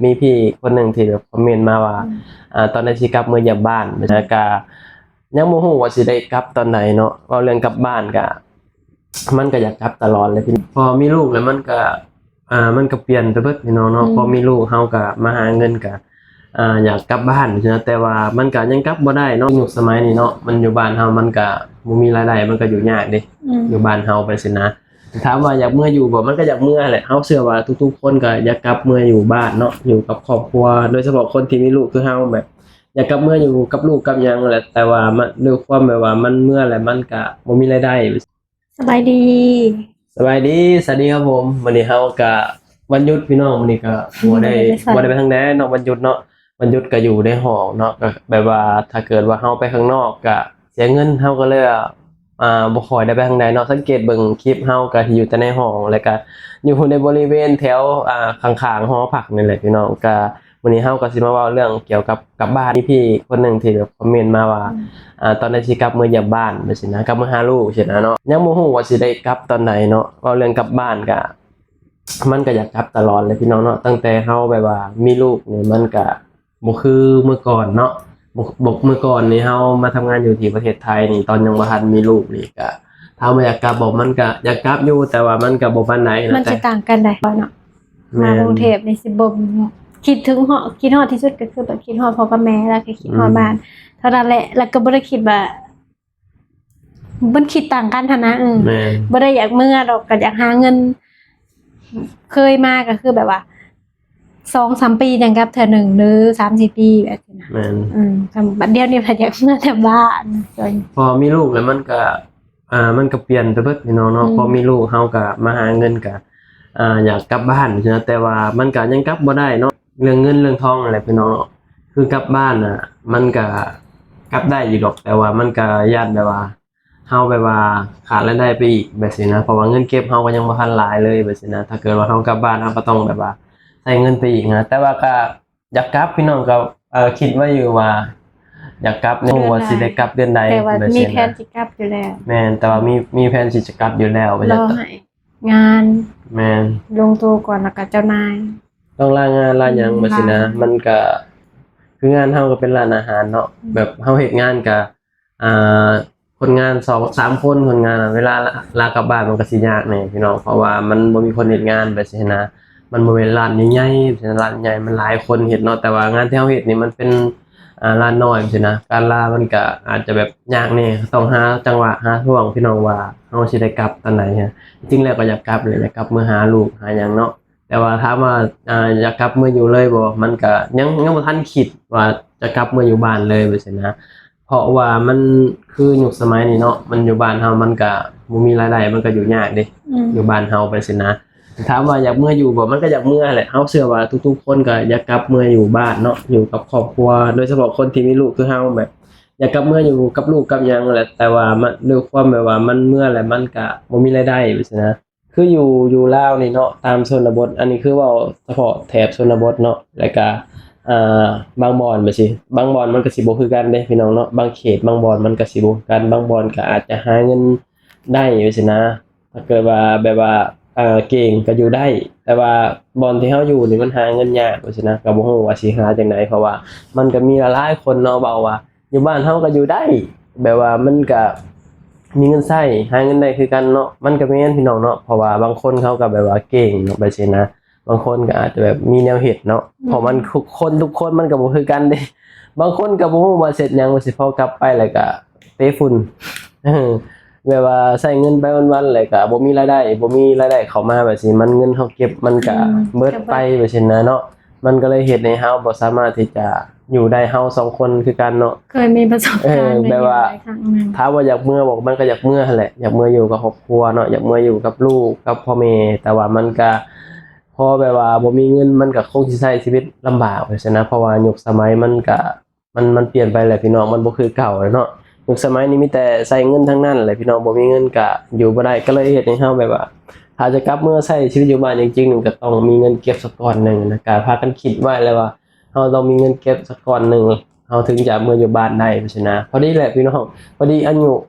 ມີພີ່ຄົນໜຶ່ງທີ່ແບບຄອມເມັນມາວ່າ ອືມ ອ່າ ຕອນໃດຊິກັບເມືອຢ້ຽມບ້ານ ແລ້ວກະຍັງບໍ່ຮູ້ວ່າຊິໄດ້ກັບຕອນໃດເນາະ. ເວົ້າເລື່ອງກັບບ້ານກະ ມັນກະຢາກກັບຕະຫຼອດແຫຼະພີ່ນ້ອງ. ພໍມີລູກແລ້ວມັນກະ ອ່າ ມັນກະປ່ຽນໄປເບິດພີ່ນ້ອງເນາະ. ອືມ ພໍມີລູກເຮົາກະມາຫາເງິນກະ ອ່າ ຢາກກັບບ້ານຊີ້ນະ ແຕ່ວ່າມັນກະຍັງກັບບໍ່ໄດ້ເນາະ. ຍຸກສະໄໝນີ້ເນາະ ມັນຢູ່ບ້ານເຮົາມັນກະບໍ່ມີລາຍໄດ້ ມັນກະຢູ່ຍາກເດ້. ອືມ ຢູ່ບ້ານເຮົາໄປຊີ້ນະ. ຖາມວ່າຢາກເມືອຢູ່ບໍ່? ມັນກໍຢາກເມືອແຫຼະ. ເຮົາເຊື່ອວ່າທຸກໆຄົນກໍຢາກກັບເມືອຢູ່ບ້ານເນາະ ຢູ່ກັບຄອບຄົວ ໂດຍສະເພາະຄົນທີ່ມີລູກຄືເຮົາ ແບບຢາກກັບເມືອຢູ່ກັບລູກກັບຫຍັງແຫຼະ ແຕ່ວ່າມັນ ດ້ວຍຄວາມແບບວ່າມັນເມືອແລ້ວມັນກໍບໍ່ມີລາຍໄດ້. ສະບາຍດີ ສະບາຍດີ ສະຫວັດດີຄັບຜົມ. ມື້ນີ້ເຮົາກໍວັນຢຸດພີ່ນ້ອງ ມື້ນີ້ກໍບໍ່ໄດ້ ບໍ່ໄດ້ໄປໃສ ບໍ່ໄດ້ໄປທາງໃດເນາະ ວັນຢຸດເນາະ. ວັນຢຸດກໍຢູ່ໃນຫ້ອງເນາະ ກໍແບບວ່າຖ້າເກີດວ່າເຮົາໄປຂ້າງນອກກໍເສຍເງິນ ເຮົາກໍເລີຍ ອ່າ ບໍ່ຄ່ອຍໄດ້ໄປທາງໃດເນາະ. ສັງເກດເບິ່ງຄລິບເຮົາກໍຊິຢູ່ແຕ່ໃນຫ້ອງ ແລ້ວກໍຢູ່ໃນບໍລິເວນແຖວ ອ່າ ຂ້າງໆຫໍພັກນີ້ແຫຼະພີ່ນ້ອງ. ກໍມື້ນີ້ເຮົາກໍຊິມາເວົ້າເລື່ອງກ່ຽວກັບກັບບ້ານ. ມີພີ່ຄົນໜຶ່ງທີ່ແບບຄອມເມັນມາວ່າ ອືມ ອ່າ ຕອນໃດຊິກັບເມືອຢ້ຽມບ້ານ ແບບຊີ້ນະ ກັບມາຫາລູກຊີ້ນະເນາະ. ຍັງບໍ່ຮູ້ວ່າຊິໄດ້ກັບຕອນໃດເນາະ. ເວົ້າເລື່ອງກັບບ້ານກໍ ມັນກໍຢາກກັບຕະຫຼອດແຫຼະພີ່ນ້ອງເນາະ. ຕັ້ງແຕ່ເຮົາແບບວ່າມີລູກນີ້ ມັນກໍບໍ່ຄືເມື່ອກ່ອນເນາະ. ບໍ່ ບໍ່ ເມື່ອກ່ອນນີ້ເຮົາມາທຳງານຢູ່ທີ່ປະເທດໄທນີ້ ຕອນຍັງບໍ່ທັນມີລູກນີ້ ກໍຖາມວ່າຢາກກັບບໍ່? ມັນກໍຢາກກັບຢູ່ ແຕ່ວ່າມັນກໍບໍ່ປານໃດນະ. ມັນຊິຕ່າງກັນໃດ໋ເນາະ. ແມ່ນ ມາກຸງເທບນີ້ຊິບໍ່ ຄິດເຖິງ ເຮົາຄິດຮອດທີ່ສຸດກໍຄືແບບຄິດຮອດພໍ່ກັບແມ່ ແລ້ວກໍຄິດຮອດ ອືມ ບ້ານເທົ່ານັ້ນແຫຼະ. ແລ້ວກໍບໍ່ໄດ້ຄິດວ່າ ມັນຄິດຕ່າງກັນຫັ້ນນະ. ເອີ ແມ່ນ ບໍ່ໄດ້ຢາກເມືອດອກ ກໍຢາກຫາເງິນ. ເຄີຍມາກໍຄືແບບວ່າ ສອງສາມປີຈັ່ງກັບເທື່ອໜຶ່ງ ຫຼື ສາມສີ່ປີແບບຊີ້ນະ. ແມ່ນ ອືມ ບັດດຽວນີ້ພັດຢາກເມືອແຕ່ບ້ານ. ພໍມີລູກແລ້ວມັນກະ ອ່າ ມັນກະປ່ຽນໄປເບິດພີ່ນ້ອງເນາະ. ອືມ ພໍມີລູກເຮົາກະມາຫາເງິນກະ ອ່າ ຢາກກັບບ້ານຊີ້ນະ ແຕ່ວ່າມັນກະຍັງກັບບໍ່ໄດ້ເນາະ. ເລື່ອງເງິນເລື່ອງທອງນັ້ນແຫຼະພີ່ນ້ອງເນາະ. ຄືກັບບ້ານນະ ມັນກະກັບໄດ້ຢູ່ດອກ ແຕ່ວ່າມັນກະຢ້ານແບບວ່າ ເຮົາແບບວ່າຂາດລາຍໄດ້ໄປອີກແບບຊີ້ນະ ເພາະວ່າເງິນເກັບເຮົາກໍຍັງບໍ່ທັນຫຼາຍເລີຍແບບຊີ້ນະ. ຖ້າເກີດວ່າເຮົາກັບບ້ານ ເຮົາກໍຕ້ອງແບບວ່າໃຊ້ເງິນໄປອີກນະ. ແຕ່ວ່າກໍຢາກກັບພີ່ນ້ອງ ກໍ ເອີ ຄິດໄວ້ຢູ່ວ່າຢາກກັບ ບໍ່ຮູ້ວ່າຊິໄດ້ກັບເດືອນໃດ ແຕ່ວ່າມີແຜນຊິກັບຢູ່ແລ້ວ. ແມ່ນ ແຕ່ວ່າມີ ມີແຜນທີ່ຈະກັບຢູ່ແລ້ວ. ລໍໃຫ້ງານ ແມ່ນ ລົງໂຕກ່ອນ ແລ້ວກໍເຈົ້ານາຍ ຕ້ອງລາງານລາຫຍັງແບບຊີ້ນະ. ມັນກໍຄືງານເຮົາກໍເປັນຮ້ານອາຫານເນາະ. ອືມ ແບບເຮົາເຮັດງານກໍ ອ່າ ຄົນງານສອງສາມຄົນ ຄົນງານ ເວລາລາ ລາກັບບ້ານມັນກໍຊິຍາກແດ່ພີ່ນ້ອງ ເພາະວ່າມັນບໍ່ມີຄົນເຮັດງານແບບຊີ້ນະ. ມັນບໍ່ແມ່ນຮ້ານໃຫຍ່ໆ ຮ້ານໃຫຍ່ມັນຫຼາຍຄົນເຮັດເນາະ ແຕ່ວ່າງານທີ່ເຮົາເຮັດນີ້ມັນເປັນ ອ່າ ຮ້ານນ້ອຍຊີ້ນະ. ການລາມັນກະອາດຈະແບບຍາກແດ່ ຕ້ອງຫາຈັງຫວະຫາຊ່ວງພີ່ນ້ອງ ວ່າເຮົາຊິໄດ້ກັບຕອນໃດ. ຈິງແລ້ວກໍຢາກກັບແຫຼະ ຢາກກັບເມືອຫາລູກຫາຫຍັງເນາະ. ແຕ່ວ່າຖາມວ່າ ອ່າ ຢາກກັບເມືອຢູ່ເລີຍບໍ່? ມັນກະຍັງ ຍັງບໍ່ທັນຄິດວ່າຈະກັບເມືອຢູ່ບ້ານເລີຍແບບຊີ້ນະ ເພາະວ່າມັນຄືຍຸກສະໄໝນີ້ເນາະ ມັນຢູ່ບ້ານເຮົາມັນກະບໍ່ມີລາຍໄດ້ ມັນກະຢູ່ຍາກເດ້. ອືມ ຢູ່ບ້ານເຮົາໄປຊີ້ນະ. ຖາມວ່າຢາກເມືອຢູ່ບໍ່? ມັນກໍຢາກເມືອແຫຼະ. ເຮົາເຊື່ອວ່າທຸກໆຄົນກໍຢາກກັບເມືອຢູ່ບ້ານເນາະ ຢູ່ກັບຄອບຄົວ ໂດຍສະເພາະຄົນທີ່ມີລູກຄືເຮົາ ແບບຢາກກັບເມືອຢູ່ກັບລູກກັບຫຍັງແຫຼະ ແຕ່ວ່າມັນ ດ້ວຍຄວາມແບບວ່າມັນເມືອແລ້ວມັນກະບໍ່ມີລາຍໄດ້ແບບຊີ້ນະ. ຄືຢູ່ ຢູ່ລາວນີ້ເນາະ ຕາມຊົນນະບົດ ອັນນີ້ຄືເວົ້າສະເພາະແຖບຊົນນະບົດເນາະ ແລ້ວກະ ອ່າ ບາງບ່ອນແບບຊີ້ ບາງບ່ອນມັນກະຊິບໍ່ຄືກັນເດ້ພີ່ນ້ອງເນາະ. ບາງເຂດບາງບ່ອນມັນກະຊິບໍ່ຄືກັນ ບາງບ່ອນກະອາດຈະຫາເງິນໄດ້ແບບຊີ້ນະ. ຖ້າເກີດວ່າແບບວ່າ ເອີ ເກັ່ງກະຢູ່ໄດ້ ແຕ່ວ່າບ່ອນທີ່ເຮົາຢູ່ນີ້ມັນຫາເງິນຍາກແບບຊີ້ນະ ກະບໍ່ຮູ້ວ່າຊິຫາຈັ່ງໃດ ເພາະວ່າມັນກະມີຫຼາຍໆຄົນເນາະ ເວົ້າວ່າ ຢູ່ບ້ານເຮົາກໍຢູ່ໄດ້ ແບບວ່າມັນກະມີເງິນໃຊ້ ຫາເງິນໄດ້ຄືກັນເນາະ. ມັນກະແມ່ນພີ່ນ້ອງເນາະ ເພາະວ່າບາງຄົນເຂົາກະແບບວ່າເກັ່ງເນາະ ແບບຊີ້ນະ. ບາງຄົນກະອາດຈະແບບມີແນວເຮັດເນາະ. ອືມ ເພາະມັນທຸກຄົນ ທຸກຄົນມັນກະບໍ່ຄືກັນເດ້. ບາງຄົນກະບໍ່ຮູ້ວ່າເຮັດຫຍັງ ວ່າຊິພໍກັບໄປແລ້ວກະເຕະຝຸ່ນ ເອີ ແບບວ່າໃຊ້ເງິນໄປວັນໆ ແລ້ວກະບໍ່ມີລາຍໄດ້ ບໍ່ມີລາຍໄດ້ເຂົ້າມາແບບຊີ້ ມັນ ເງິນເຮົາເກັບມັນກະ ອືມ ເບິດໄປແບບຊີ້ນະເນາະ. ມັນກໍເລີຍເຮັດໃຫ້ເຮົາບໍ່ສາມາດທີ່ຈະຢູ່ໄດ້ ເຮົາສອງຄົນຄືກັນເນາະ. ເຄີຍມີປະສົບການ ເອີ ແບບວ່າ ໃນເລື່ອງໃດຄັ້ງໜຶ່ງ. ຖາມວ່າຢາກເມືອບໍ່? ມັນກໍຢາກເມືອຫັ້ນແຫຼະ ຢາກເມືອຢູ່ກັບຄອບຄົວເນາະ ຢາກເມືອຢູ່ກັບລູກກັບພໍ່ແມ່ ແຕ່ວ່າມັນກໍ ພໍແບບວ່າບໍ່ມີເງິນ ມັນກໍຄົງຊິໃຊ້ຊີວິດລຳບາກໄປຊັ້ນນະ ເພາະວ່າຍຸກສະໄໝມັນກໍ ມັນ ມັນປ່ຽນໄປແຫຼະພີ່ນ້ອງ ມັນບໍ່ຄືເກົ່າແລ້ວເນາະ. ຍຸກສະໄໝນີ້ມີແຕ່ໃຊ້ເງິນທັງນັ້ນແຫຼະພີ່ນ້ອງ ບໍ່ມີເງິນກະຢູ່ບໍ່ໄດ້ ກໍເລີຍເຮັດໃຫ້ເຮົາແບບວ່າ ຖ້າຈະກັບເມືອໃຊ້ຊີວິດຢູ່ບ້ານຈິງໆນີ້ ກໍຕ້ອງມີເງິນເກັບສັກກ້ອນໜຶ່ງນະ. ກະພາກັນຄິດໄວ້ແລ້ວວ່າ ເຮົາຕ້ອງມີເງິນເກັບສັກກ້ອນໜຶ່ງ ເຮົາເຖິງຈະເມືອຢູ່ບ້ານໄດ້ຈັ່ງຊີ້ນະ. ພໍດີແຫຼະພີ່ນ້ອງ ພໍດີອາຍຸ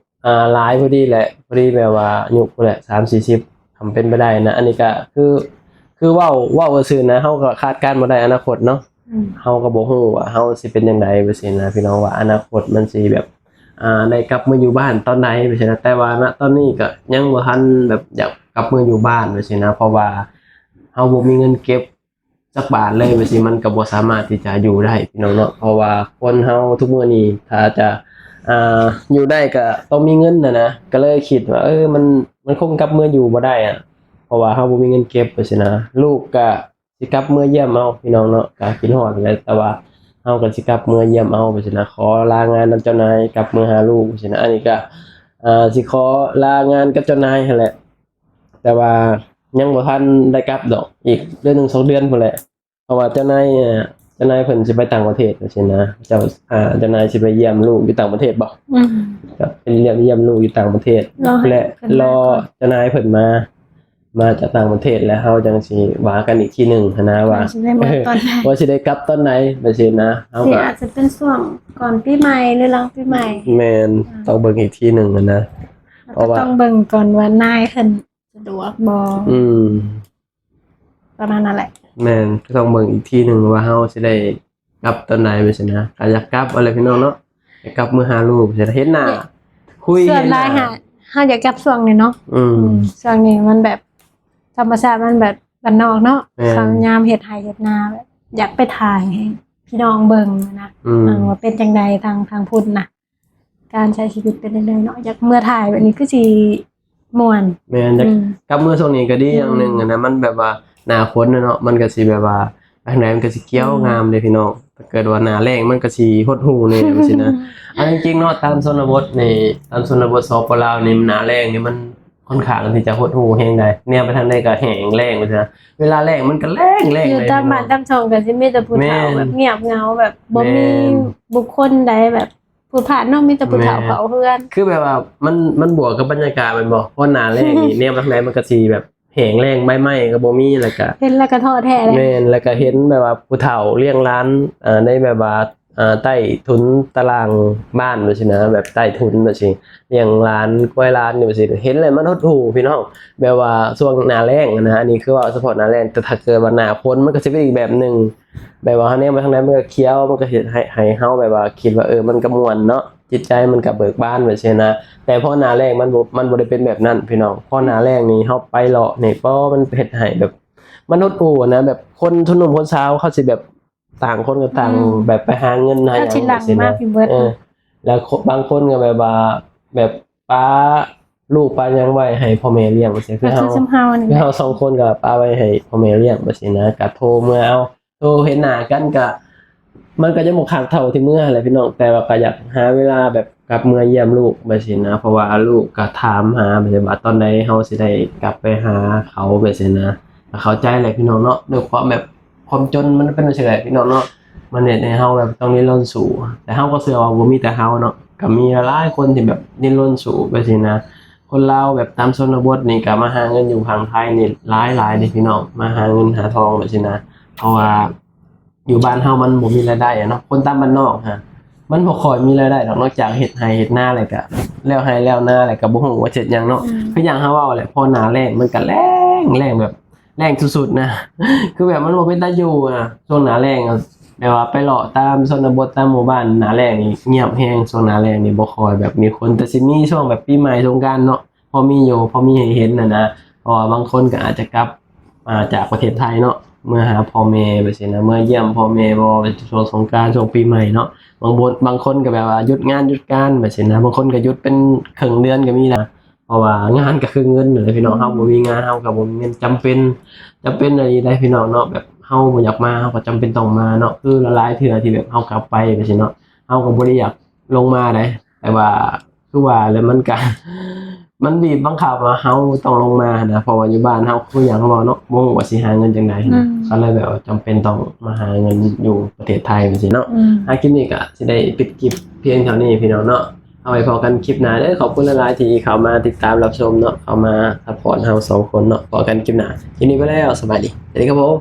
ອ່າ ຫຼາຍພໍດີແຫຼະ ພໍດີແບບວ່າອາຍຸພຸ້ນແຫຼະ ສາມສີ່ສິບ ຄັນເປັນໄປໄດ້ນະ. ອັນນີ້ກະຄື ຄືເວົ້າ ເວົ້າຊື່ໆນະ ເຮົາກໍຄາດການບໍ່ໄດ້ອະນາຄົດເນາະ. ອືມ ເຮົາກໍບໍ່ຮູ້ວ່າເຮົາຊິເປັນຈັ່ງໃດ ແບບຊີ້ນະ ພີ່ນ້ອງ ວ່າອະນາຄົດມັນຊິແບບ ອ່າ ໄດ້ກັບມາຢູ່ບ້ານຕອນໃດ ແບບຊີ້ນະ. ແຕ່ວ່ານະຕອນນີ້ກໍຍັງບໍ່ທັນແບບຢາກກັບມາຢູ່ບ້ານ ແບບຊີ້ນະ ເພາະວ່າເຮົາບໍ່ມີເງິນເກັບ ຈັກບາດເລີຍ ແບບຊີ້ ມັນກໍບໍ່ສາມາດທີ່ຈະຢູ່ໄດ້ ພີ່ນ້ອງເນາະ. ເພາະວ່າຄົນເຮົາທຸກມື້ນີ້ ຖ້າຈະ ອ່າ ຢູ່ໄດ້ກໍຕ້ອງມີເງິນນະນະ. ກໍເລີຍຄິດວ່າ ເອີ ມັນ ມັນຄົງກັບເມືອຢູ່ບໍ່ໄດ້ອະ ເພາະວ່າເຮົາບໍ່ມີເງິນເກັບ ແບບຊີ້ນະ. ລູກກໍຊິກັບເມືອຢ້ຽມເອົາ ພີ່ນ້ອງເນາະ ກໍຄິດຮອດແຫຼະ ແຕ່ວ່າເຮົາກໍຊິກັບເມືອຢ້ຽມເອົາ ແບບຊີ້ນະ. ຂໍລາງານນຳເຈົ້ານາຍ ກັບເມືອຫາລູກ ແບບຊີ້ນະ. ອັນນີ້ກໍ ອ່າ ຊິຂໍລາງານກັບເຈົ້ານາຍຫັ້ນແຫຼະ ແຕ່ວ່າຍັງບໍ່ທັນໄດ້ກັບດອກ ອີກເດືອນໜຶ່ງສອງເດືອນພຸ້ນແຫຼະ. ເພາະວ່າເຈົ້ານາຍ ເຈົ້ານາຍເພິ່ນຊິໄປຕ່າງປະເທດ ແບບຊີ້ນະ. ເຈົ້າ ອ່າ ເຈົ້ານາຍຊິໄປຢ້ຽມລູກຢູ່ຕ່າງປະເທດບໍ? ອືມ ກໍໄປຢ້ຽມ ຢ້ຽມລູກຢູ່ຕ່າງປະເທດ ລໍໃຫ້ ແລະ ເພິ່ນ ລໍ ມາກ່ອນ ເຈົ້ານາຍເພິ່ນມາ ມາຈາກຕ່າງປະເທດ ແລ້ວເຮົາຈັ່ງຊິວ່າກັນອີກທີໜຶ່ງຫັ້ນນະ ວ່າ ວ່າຊິໄດ້ມາຕອນໃດ ວ່າຊິໄດ້ກັບຕອນໃດ ແບບຊີ້ນະ. ເຮົາ ຊິ ກໍອາດຈະເປັນຊ່ວງກ່ອນປີໃໝ່ ຫຼື ຫຼັງປີໃໝ່. ແມ່ນ ອ່າ ຕ້ອງເບິ່ງອີກທີໜຶ່ງຫັ້ນນະ ເພາະວ່າ ກໍຕ້ອງເບິ່ງກ່ອນວ່ານາຍເພິ່ນ ສະດວກບໍ່? ອືມ ປະມານນັ້ນແຫຼະ. ແມ່ນ ກໍຕ້ອງເບິ່ງອີກທີໜຶ່ງວ່າເຮົາຊິໄດ້ກັບຕອນໃດ ແບບຊີ້ນະ. ກໍຢາກກັບຫັ້ນແຫຼະ ພີ່ນ້ອງເນາະ ຢາກກັບມາຫາລູກ ເຫັນໜ້າ ເອີ ຄຸຍ ສ່ວນຫຼາຍ ເຫັນໜ້າ ຫາ ເຮົາຢາກກັບຊ່ວງນີ້ເນາະ. ອືມ ອືມ ຊ່ວງນີ້ມັນແບບ ທຳມະຊາດມັນແບບບ້ານນອກເນາະ. ແມ່ນ ເຂົ້າຍາມເຮັດໄຮ່ເຮັດນາ ແບບຢາກໄປຖ່າຍໃຫ້ພີ່ນ້ອງເບິ່ງນະ. ອືມ ເອີ ວ່າເປັນຈັ່ງໃດທາງ ທາງພຸ້ນນະ ການໃຊ້ຊີວິດເປັນຈັ່ງໃດເນາະ. ຢາກເມືອຖ່າຍແບບນີ້ຄືຊິມ່ວນ. ແມ່ນ ຢາກ ອືມ ກັບເມືອຊ່ວງນີ້ກໍດີຢ່າງໜຶ່ງ ອືມ ຫັ້ນນະ ມັນແບບວ່າໜ້າຝົນນະເນາະ ມັນກໍຊິແບບວ່າ ທາງໃດມັນກໍຊິຂຽວ ອືມ ງາມເດ້ ພີ່ນ້ອງ. ຖ້າເກີດວ່າໜ້າແລ້ງມັນກໍຊິຫົດຫູ່ແດ່ ຈັ່ງຊີ້ນະ. ເອົາຈິງໆເນາະ ຕາມຊົນນະບົດນີ້ ຕາມຊົນນະບົດ ສປ ລາວນີ້ ໜ້າແລ້ງນີ້ມັນຄ່ອນຂ້າງທີ່ຈະຫົດຫູ່ແຮງໃດ໋. ແນມໄປທາງໃດກໍແຫ້ງແລ້ງ ວ່າຊັ້ນນະ. ເວລາແລ້ງມັນກໍແລ້ງໆ ຢູ່ຕາມບ້ານຕາມຊ່ອງກໍຊິມີແຕ່ຜູ້ເຖົ້າ ແມ່ນ ແບບງຽບເຫງົາ ແບບບໍ່ມີ ແມ່ນ ບຸກຄົນໃດແບບ ຜຸດຜາດເນາະ ມີແຕ່ຜູ້ເຖົ້າ ແມ່ນ ເຝົ້າເຮືອນ. ຄືແບບວ່າມັນ ມັນບວກກັບບັນຍາກາດແມ່ນບໍ່? ເພາະໜ້າແລ້ງນີ້ ແນມທາງໃດມັນກໍຊິແບບແຫ້ງແລ້ງ ໃບໄມ້ກໍບໍ່ມີ ແລ້ວກໍ ເຫັນແລ້ວກໍທໍ້ແທ້ແຫຼະ. ແມ່ນ ແລ້ວກໍເຫັນແບບວ່າຜູ້ເຖົ້າລ້ຽງຫຼານ ເອີ ໃນແບບວ່າ ເອີ ໃຕ້ຖົງຕາລ່າງບ້ານ ແບບຊີ້ນະ ແບບໃຕ້ຖົງ ແບບຊີ້ ລ້ຽງຫຼານ ກວາຍຫຼານ ແບບຊີ້ ເຫັນແລ້ວມັນຫົດຫູ່ ພີ່ນ້ອງ. ແບບວ່າຊ່ວງໜ້າແລ້ງນະ ອັນນີ້ຄືເວົ້າສະເພາະໜ້າແລ້ງ ແຕ່ຖ້າເກີດວ່າໜ້າຝົນມັນກໍຊິເປັນອີກແບບໜຶ່ງ. ແບບວ່າເຮົາແນມໄປທາງໃດມັນກໍຂຽວ ມັນກໍເຮັດໃຫ້ ໃຫ້ເຮົາແບບວ່າຄິດວ່າ ເອີ ມັນກໍມ່ວນເນາະ ຈິດໃຈມັນກໍເບີກບານ ແບບຊີ້ນະ. ແຕ່ພໍໜ້າແລ້ງມັນບໍ່ ມັນບໍ່ໄດ້ເປັນແບບນັ້ນ ພີ່ນ້ອງ. ພໍໜ້າແລ້ງນີ້ເຮົາໄປເລາະນີ້ ປໍ ມັນເຮັດໃຫ້ແບບ ມັນຫົດຫູ່ນະ ແບບຄົນ ຄົນໜຸ່ມຄົນສາວເຂົາຊິແບບ ຕ່າງຄົນກໍຕ່າງ ອືມ ແບບໄປຫາເງິນຫາຫຍັງ ແລ້ວທີຫຼັງ ຊີ້ນະ ມາພີ່ເບິດ. ເອີ ແລ້ວ ບາງຄົນກໍແບບວ່າ ແບບປະລູກປະຫຍັງໄວ້ໃຫ້ພໍ່ແມ່ລ້ຽງ ຈັ່ງຊີ້. ຄືເຮົາ ຄືເຮົານີ້ ຄືເຮົາສອງຄົນກໍປະໄວ້ໃຫ້ພໍ່ແມ່ລ້ຽງ ແບບຊີ້ນະ. ກໍໂທເມືອເອົາ ໂທເຫັນໜ້າກັນກະ ມັນກະຍັງບໍ່ຄັກເທົ່າທີ່ເມືອຫັ້ນແຫຼະພີ່ນ້ອງ ແຕ່ວ່າກະຢາກຫາເວລາແບບກັບເມືອຢ້ຽມລູກແບບຊີ້ນະ ເພາະວ່າລູກກະຖາມຫາແບບວ່າຕອນໃດເຮົາຊິໄດ້ກັບໄປຫາເຂົາແບບຊີ້ນະ. ກະເຂົ້າໃຈແຫຼະພີ່ນ້ອງເນາະ ດ້ວຍຄວາມແບບຄວາມຈົນມັນເປັນຈັ່ງຊີ້ແຫຼະພີ່ນ້ອງເນາະ ມັນເຮັດໃຫ້ເຮົາແບບຕ້ອງດີ້ນລົນສູ້ ແຕ່ເຮົາກະເຊື່ອວ່າບໍ່ມີແຕ່ເຮົາເນາະ ກະມີຫຼາຍໆຄົນທີ່ແບບດີ້ນລົນສູ້ແບບຊີ້ນະ. ຄົນລາວແບບຕາມຊົນນະບົດນີ້ກະມາຫາເງິນຢູ່ຝັ່ງໄທນີ້ຫຼາຍໆເດ້ພີ່ນ້ອງ ມາຫາເງິນຫາທອງແບບຊີ້ນະ ເພາະວ່າຢູ່ບ້ານເຮົາມັນບໍ່ມີລາຍໄດ້ອະເນາະ ຄົນຕາມບ້ານນອກຫັ້ນ ມັນບໍ່ຄ່ອຍມີລາຍໄດ້ດອກ ນອກຈາກເຮັດໄຮ່ເຮັດນາແລ້ວກະ ແລ້ວໄຮ່ແລ້ວນາແລ້ວກະບໍ່ຮູ້ວ່າເຮັດຫຍັງເນາະ. ອືມ ຄືຢ່າງເຮົາເວົ້າແຫຼະ ພໍໜ້າແລ້ງມັນກະແລ້ງ ແລ້ງແບບ ແລ້ງສຸດໆນະ ຄືແບບມັນບໍ່ເປັນຕາຢູ່ນະ ຊ່ວງໜ້າແລ້ງອະ ແບບວ່າໄປເລາະຕາມຊົນນະບົດ ຕາມໝູ່ບ້ານ ໜ້າແລ້ງນີ້ງຽບແຮງ ຊ່ວງໜ້າແລ້ງນີ້ບໍ່ຄ່ອຍແບບມີຄົນ ແຕ່ຊິມີຊ່ວງແບບປີໃໝ່ ສົງການເນາະ ພໍມີຢູ່ ພໍມີໃຫ້ເຫັນຫັ້ນນະ ເພາະວ່າບາງຄົນກໍອາດຈະກັບ ອ່າ ຈາກປະເທດໄທເນາະ ເມືອຫາພໍ່ແມ່ແບບຊີ້ນະ ເມືອຢ້ຽມພໍ່ແມ່ບໍ່ ຊ່ວງສົງການ ຊ່ວງປີໃໝ່ເນາະ ບາງຄົນ ບາງຄົນກໍແບບວ່າຢຸດງານຢຸດການແບບຊີ້ນະ ບາງຄົນກໍຢຸດເປັນເຄິ່ງເດືອນກໍມີນະ. ເພາະວ່າງານກໍຄືເງິນຫັ້ນແຫຼະພີ່ນ້ອງ ອືມ ເຮົາບໍ່ມີງານເຮົາກໍບໍ່ມີເງິນ ຈຳເປັນ ຈຳເປັນອີ່ຫຼີໄດ໋ພີ່ນ້ອງເນາະ ແບບເຮົາບໍ່ຢາກມາເຮົາກໍຈຳເປັນຕ້ອງມາເນາະ ຄືຫຼາຍໆເທື່ອທີ່ແບບເຮົາກັບໄປແບບຊີ້ເນາະ ເຮົາກໍບໍ່ໄດ້ຢາກລົງມາໃດ໋ ແຕ່ວ່າຄືວ່າແຫຼະ ມັນກະ ມັນບີບບັງຄັບວ່າເຮົາຕ້ອງລົງມາຫັ້ນນະ ເພາະວ່າຢູ່ບ້ານເຮົາຄືຢ່າງເຮົາເວົ້າເນາະ ບໍ່ຮູ້ວ່າຊິຫາເງິນຈັ່ງໃດຫັ້ນນະ ອືມ ກໍເລີຍແບບວ່າຈຳເປັນຕ້ອງມາຫາເງິນຢູ່ປະເທດໄທແບບຊີ້ເນາະ. ອືມ ອ່າ ຄລິບນີ້ກໍຊິໄດ້ປິດຄລິບພຽງເທົ່ານີ້ພີ່ນ້ອງເນາະ ເອົາໄວ້ພໍ້ກັນຄລິບໜ້າເດີ ຂອບຄຸນຫຼາຍໆທີ່ເຂົ້າມາຕິດຕາມຮັບຊົມເນາະ ເຂົ້າມາຊັບພອດເຮົາສອງຄົນເນາະ ພໍ້ກັນຄລິບໜ້າ ຄລິບນີ້ໄປແລ້ວ ສະບາຍດີ ສະຫວັດດີຄັບຜົມ.